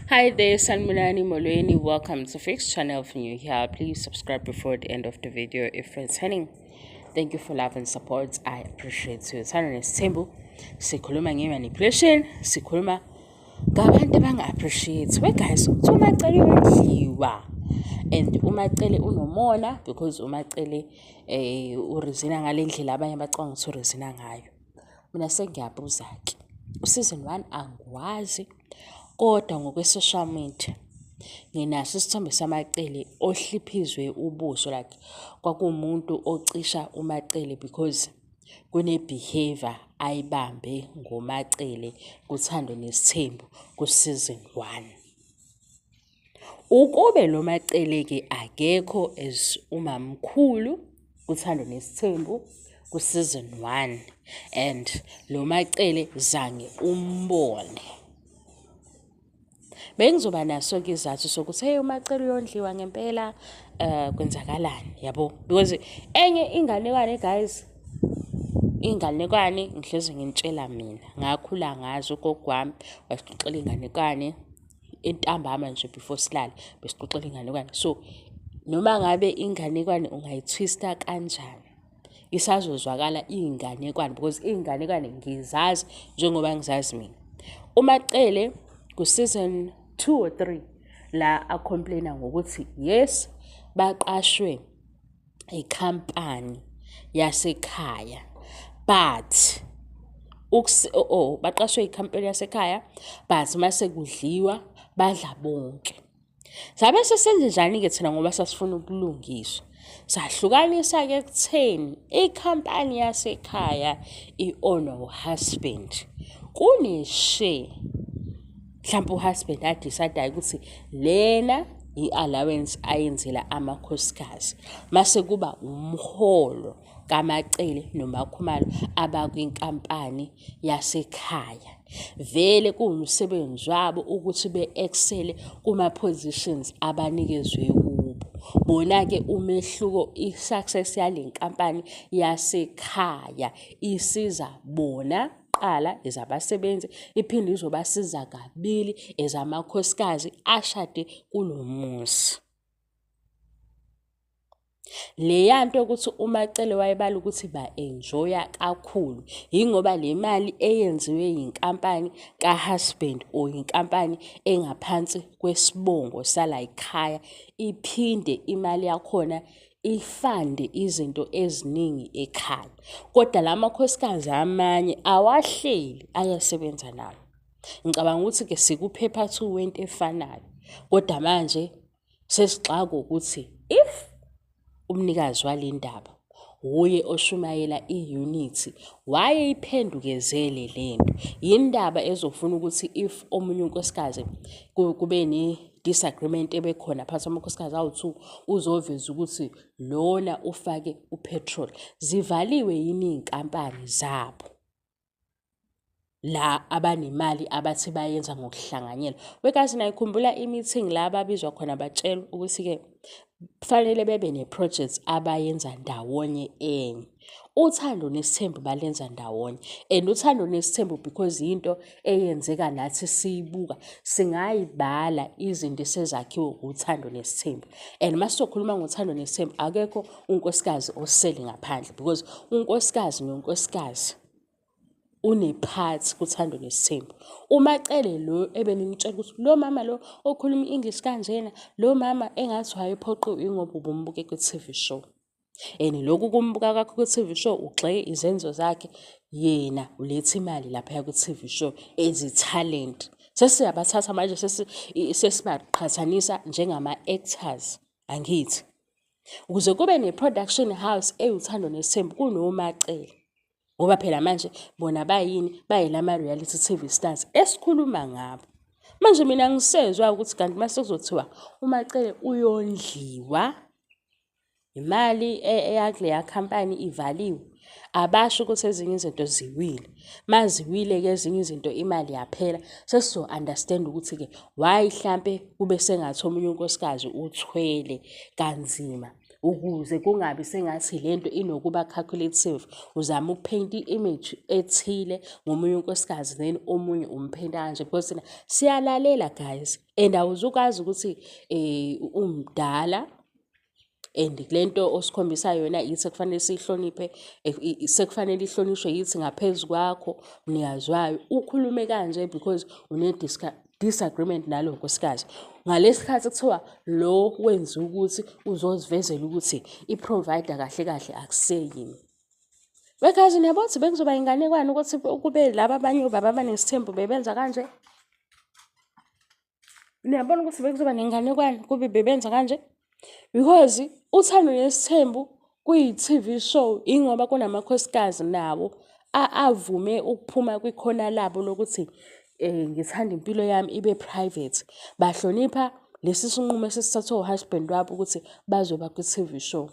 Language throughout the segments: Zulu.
Hi there, Sanibonani Molweni. Welcome to Fix Channel. If you're new here, please subscribe before the end of the video if returning. Thank you for love and support. I appreciate you. Uthando Nesithembu. Sikhuluma nge-manipulation, sikhuluma ngabantu abanga-appreciate. We guys, uthi uMacele uyondliwa. And uMacele unomona because uMacele urizina ngale ndlela abanye abacabanga ukuthi urizina ngayo. Mina sengiyabuza-ke, u-season 1 angiwazi kodwa ngokwe-social media nginaso isithombe saMacele ohliphizwe ubuso, like kwakuwumuntu ocisha uMacele because kune-behavior ayibambe ngoMacele kuThando Nesithembu ku-season 1. Ukube lo Macele-ke akekho as umamkhulu kuThando Nesithembu ku-season 1 and lo Macele zange umbone, bengizoba naso-ke isizathu sokuthi hey, uMacele uyondliwa ngempela, kwenzakalani yabo, because enye inganekwane guys, inganekwane ngihlezi nginitshela mina ngakhula ngazo, ugogo wami wasixoxela inganekwane entambama nje before silale, besixoxela inganekwane. So noma ngabe inganekwane ungayithwista kanjani, isazozwakala iy'nganekwane because iy'nganekwane ngizazi njengoba ngizazi mina. UMacele ku-season 2 or 3 la a-complain-a ngokuthi yes, baqashwe ikhampani yasekhaya, but oh, baqashwe ikhampani yasekhaya, but mase kudliwa badla bonke. Sabe sesenze njani-ke thina ngoba sasifuna ubulungiswa? Sahlukanisa-ke ekutheni ikhampani yasekhaya i-own-wa u-husband. Kune-share mhlampe u-husband a-decide-ayo ukuthi lena i-allowance ayenzela amakhosikazi, mase kuba umholo kaMacele noMakhumalo abakwinkampani yasekhaya. Vele kuwumsebenzi wabo ukuthi be-excel-e kuma-positions abanikezwe kubo. Bona-ke umehluko, i-success yale nkampani yasekhaya isiza bona kuqala ezabasebenzi, iphinde izobasiza kabili ezamakhosikazi ashade kulo muzi. Leya nto yokuthi uMacele wayebala ukuthi ba-enjoy-a kakhulu, yingoba le mali eyenziwe yinkampani ka-husband or inkampani engaphansi kwesibongo salayikhaya, iphinde imali yakhona i-fund-e izinto eziningi ekhaya. Kodwa la makhosikazi amanye awahleli, ayasebenza nawo. Ngicabanga ukuthi-ke siku-paper two wento efanayo, kodwa manje sesixakwa ukuthi if umnikazi wale ndaba wuye oshumayela i-unity, wayeyiphendukezele lento. Yindaba ezofuna ukuthi if omunye unkosikazi kube ne-disagreement ebekhona phakathi kwamakhosikazi awu-two, uzoveza ukuthi lona ufake u-petrol. Zivaliwe yini iy'nkampani zabo la abanemali abathi bayenza ngokuhlanganyela? Wekazi nayikhumbula i-meeting la ababizwa khona batshelwa ukuthi-ke kufanele bebe ne-project abayenza ndawonye enye. Uthando Nesithembu balenza ndawonye and Uthando Nesithembu because yinto eyenzeka nathi siyibuka, singayibala izinto esezakhiwe uThando Nesithembu. And uma sizokhuluma ngoThando Nesithembu, akekho unkosikazi osele ngaphandle because unkosikazi nonkosikazi une-part kuThando Nesithembu. UMacele lo ebenimtshela ukuthi lo mama lo okhuluma i-English kanjena, lo mama engathi wayephoqiwe, ingoba ubumbuke kwi-TV show. And lokhu kumbuka kwakho kwi-TV show ugxeke izenzo zakhe, yena uletha imali laphaya kwi-TV show ezithalente. Sesiyabathatha manje, sesibaqhathanisa njengama-actors, angithi? Ukuze kube ne-production house ewuThando Nesithembu kunoMacele. Ngoba phela manje bona bayini? Bayilama-reality TV stars esikhuluma ngabo. Manje mina ngisezwa ukuthi kanti mase kuzothiwa uMacele uyondliwa, imali eyakuleya khampani ivaliwe. Abasho ukuthi ezinye izinto ziwile. Maziwile-ke ezinye izinto, imali yaphela, sesizo-understand-a ukuthi-ke why hlampe kube sengathi omunye unkosikazi uthwele kanzima. Ukuze kungabi sengathi lento inokuba calculative, uzama ukupheyinta i-image ethile ngomunye unkosikazi then omunye umpheyinta kanje because thina siyalalela guys and awuzukazi ukuthi umdala and le nto osikhombisa yona yithi ekufanele siyihloniphe, sekufanele ihlonishwe yithi ngaphezu kwakho mnikazi wayo. Ukhulume kanje because une-disagreement nalo nkosikazi. Ngalesi khathi kuthiwa lo wenza ukuthi uzozivezela ukuthi i-provider kahle kahle akuseyimi. Wekazi niyabona ukuthi bekuzoba inganekwane ukuthi kube laba abanye obaba abanesithembu bebenza kanje. Niyabona ukuthi bekuzoba nenganekwane kube bebenza kanje? Because Uthando Nesithembu kuyi-T_V show ingoba kunamakhosikazi nawo avume ukuphuma kwikhona labo lokuthi ngithanda impilo yami ibe private. Bahlonipha lesi sinqumo esesithathwe u-husband wabo ukuthi bazoba kwi-T_V show.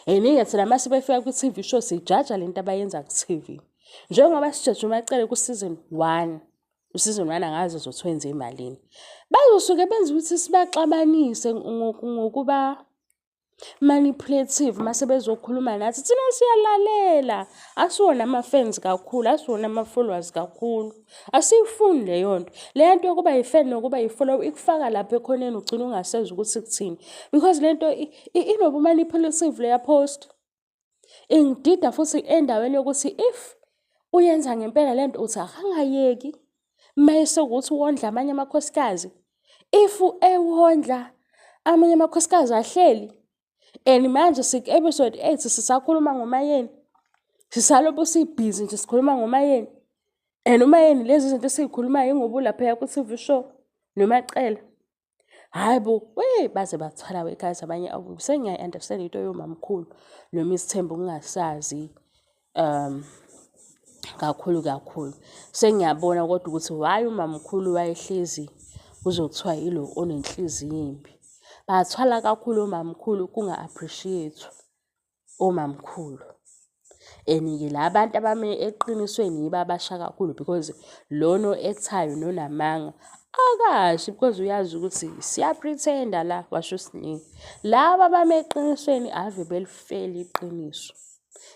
And-ke thina mase befika kwi-T_V show sijaja lento abayenza ku-T_V. Njengoba sijaja uMaCele ku-season one, u-season one angazi uzothi wenze malini. Bazosuke benze ukuthi sibaxabanise ngokuba manipulative mase bezokhuluma nathi. Thina siyalalela, asiwona ama-fans kakhulu, asiwona ama-followers kakhulu. Asiyifuni leyo nto. Le nto yokuba yi-fan nokuba yi-follower ikufaka lapha ekhoneni ugcine ungasezwa ukuthi kuthini. Because le nto inobu-manipulative leya post. Ingidida futhi endaweni yokuthi if uyenza ngempela le nto uthi akangayeki mese kuwukuthi wondla amanye amakhosikazi. If ewondla amanye amakhosikazi ahleli and manje siku-episode 8 sisakhuluma ngoMayeni. Sisalokhu sibhizi nje sikhuluma ngoMayeni. And uMayeni lezi zinto esiy'khulumayo ingoba ulaphaya ku-T_V show noMaCele. Hhayi bo, we baze bathwala we guys abanye sengiyayi-understand into yomamkhulu noma isithembu ngingasazi kakhulu kakhulu. Sengiyabona kodwa ukuthi why umamkhulu wayehlezi kuze kuthiwa yilo onenhliziyo embi. Bathwala kakhulu omamkhulu kunga-appreciate-wa omamkhulu. And-ke la bantu abame eqinisweni yibo abasha kakhulu because lona o-act-ayo nonamanga akashi because uyazi ukuthi siya-pretend-a la kwasho uSne. Laba abame eqinisweni ave belifela iqiniso,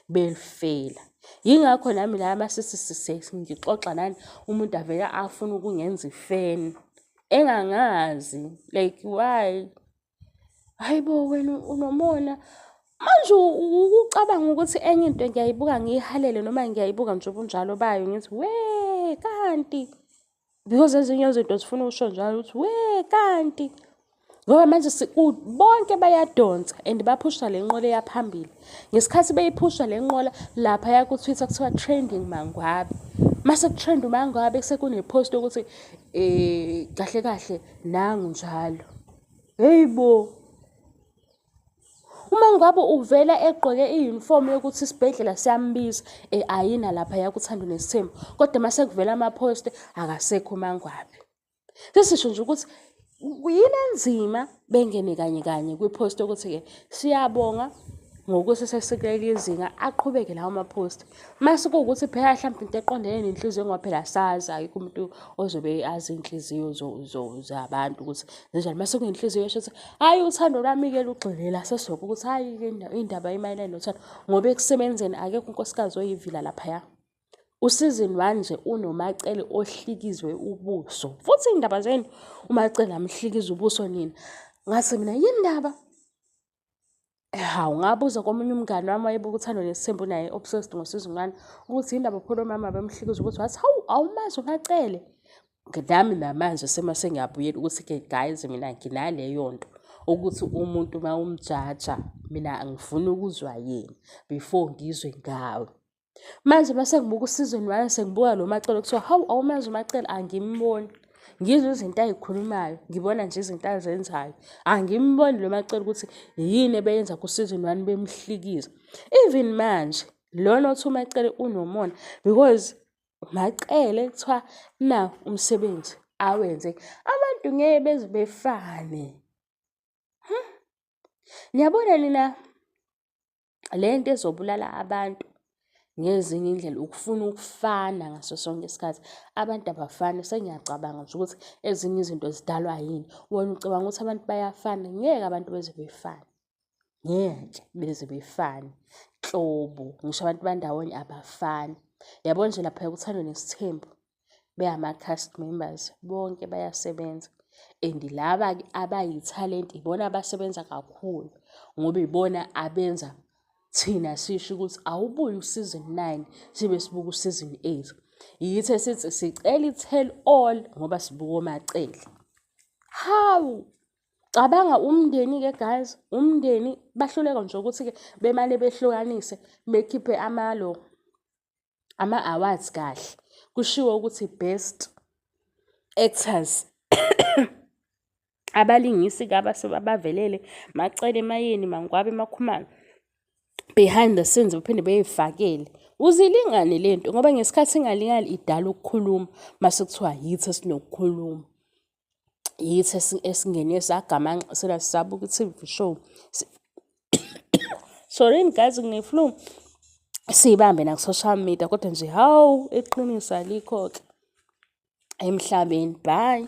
belifela. Yingakho nami la masithi ngixoxa nani umuntu avele afune ukungenza ifeni engangazi like why? Hhayi bo wena unomona. Manje ukucabanga ukuthi enye into ngiyayibuka ngiyihalele noma ngiyayibuka nje ubunjalo bayo ngithi we kanti because ezinye izinto zifuna usho njalo ukuthi we kanti. Ngoba manje bonke bayadonsa and baphusha le nqola eya phambili. Ngesikhathi beyiphusha le nqola laphaya ku-Twitter kuthiwa trending Mangwabe. Mase ku-trend uMangwabe sekune-post yokuthi kahle kahle nangu njalo. Hheyi bo! UMangwabe uvela egqoke i-uniform yokuthi isibhedlela siyambiza ayina laphaya kuThando Nesithembu kodwa mase kuvela ama-post akasekho uMangwabe. Sesisho nje ukuthi yini enzima bengene kanye kanye kwi-post yokuthi-ke siyabonga ngokuthi sesikuleli zinga aqhubeke lawo ma-post. Mase kuwukuthi phela hlampe into eqondene nenhliziyo ngoba phela asazi akekho umuntu ozobe azi iy'nhliziyo zabantu ukuthi zinjani. Mase kuyinhliziyo esho ukuthi hhayi uthando lwami-ke lugxile la sesizwa ukuthi hhayi-ke indaba imayelana nothando ngoba ekusebenzeni akekho unkosikazi oyivila laphaya. U-season one nje unoMaCele ohlikizwe ubuso futhi iy'ndaba zenu uMaCele amhlikiza ubuso nina. Ngathi mina yini ndaba? Hawu ngabuza komunye umngani wami wayebuka Uthando Nesithembu naye obsessed ngo-season one ukuthi yini ndaba phela omama bemhlikiza ukuthi wathi hawu awumazi uMaCele. Nami namanje sengiyabuyela ukuthi-ke guys mina nginaleyo nto ukuthi umuntu uma umjaja mina angifuni ukuzwa yena before ngizwe ngawe. Manje mase ngibuka u-season one sengibuka lo MaCele kuthiwa hawu awumazi uMaCele angimboni. Ngizwe izinto ay'khulumayo, ngibona nje izinto azenzayo. Angimboni lo MaCele ukuthi yini ebeyenza ku-season one bemhlikiza. Even manje lona othi uMaCele unomona because uMaCele kuthiwa nawu umsebenzi awenze. Abantu ngeke beze befane. Niyabona nina le nto ezobulala abantu ngezinye iy'ndlela ukufuna ukufana ngaso sonke isikhathi. Abantu abafani sengiyacabanga nje ukuthi ezinye izinto zidalwa yini. Wena ucabanga ukuthi abantu bayafana, ngeke abantu beze befane. Ngeke beze befane nhlobo, ngisho abantu bandawonye abafani. Yabo nje laphaya kuThando Nesithembu beyama-cast members bonke bayasebenza and laba-ke abayithalente ibona abasebenza kakhulu ngoba ibona abenza thina sisho ukuthi awubuye u-season 9 sibe sibuka u-season 8. Yithi esithi sicela i-tell all ngoba sibuka oMaCele. Hawu! Cabanga umndeni-ke guys, umndeni bahluleka nje ukuthi-ke bemane behlukanise bekhiphe amalo ama-awards kahle. Kushiwo ukuthi best actors abalingisi-ke abavelele Macele, Mayeni, Mangwabe, Makhumalo. Behind the scenes baphinde beyifakele ukuze ilingane le nto ngoba ngesikhathi ingalingani idala ukukhuluma mase kuthiwa yithi esinokukhuluma. Yithi esingene sagamanxisela sabuka i-T_V show. Sorry guys ngine-flu. Siyibambe naku-social media kodwa nje hawu iqiniso alikho-ke emhlabeni. Bye.